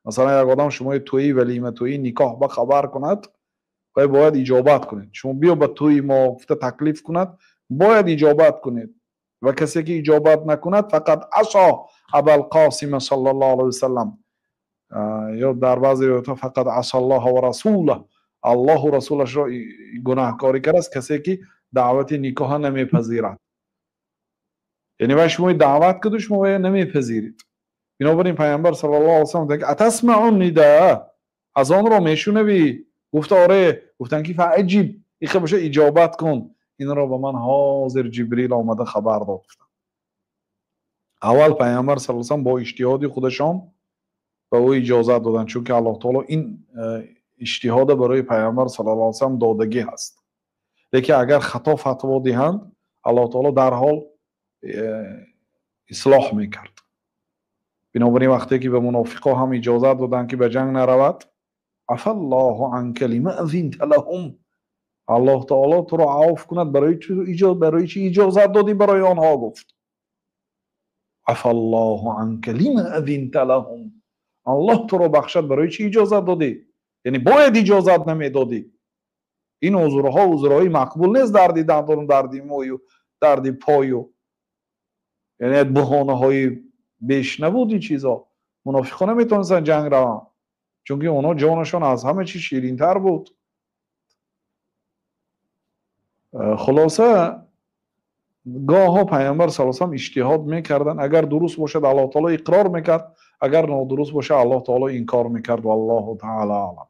Масалан, як одам шумои тӯи валима, тӯи никоҳ ба хабар кунад, вай бояд иҷобат кунед. Шумо биё ба тӯи мо гуфта таклиф кунад, бояд иҷобат кунед. Ва касе ки иҷобат накунад, фақат асо Абалқосима саллаллоҳу алайҳи васаллам, ё дар баъзе ривоятҳо фақат асаллоҳа ва расулаҳ, Аллоҳу расулашро гунаҳкорӣ кардааст касе ки даъвати никоҳа намепазирад. Яъне вай шумои даъват куду, шумо вай намепазиред. Бинобар ин Пайғамбар саллаллоҳу алайҳи васаллам гуфтанд, ки атасмаъу ниdaa, азонро мешунавӣ? Гуфт оре. Гуфтанд ки фаъҷиб, ихе боша иҷобат кун. Инро ба ман ҳозир Ҷибрил омада хабар дод. Гуфтанд аввал Пайғамбар саллаллоҳу алайҳи васаллам бо иҷтиҳоди худашон ба ӯ иҷозат доданд, чунки Аллоҳ таоло ин иҷтиҳода барои Пайғамбар саллаллоҳу алайҳи васаллам додагӣ ҳаст. Лекин агар хато фатво диҳанд, Аллоҳ таоло дарҳол ислоҳ мекард. Бинобар ин вақте ки ба мунофиқо ҳам иҷозат доданд, ки ба ҷанг наравад, афаллоҳу анка лима азинта лаҳум, Аллоҳ таоло туро авф кунад, барои чӣ иҷозат додӣ барои онҳо? Гуфт афаллоҳу анка лима азинта лаҳум, Аллоҳ туро бахшад, барои чӣ иҷозат додӣ? Яъне бояд иҷозат намедодӣ. Ин узрҳо узрҳои мақбул нест, дарди дандон, дарди мӯю дарди пою, яъне баҳонаҳои беш набуд ин чизо. Мунофиқон наметавонистанд ҷанг раванд, чунки онҳо ҷонашон аз ҳама чиз ширинтар буд. Хулоса, гоҳҳо Пайғамбар саллаллоҳу алайҳи васаллам иҷтиҳод мекарданд, агар дуруст бошад Аллоҳ таоло иқрор мекард, агар нодуруст бошад Аллоҳ таоло инкор мекард. Валлоҳу таоло аълам.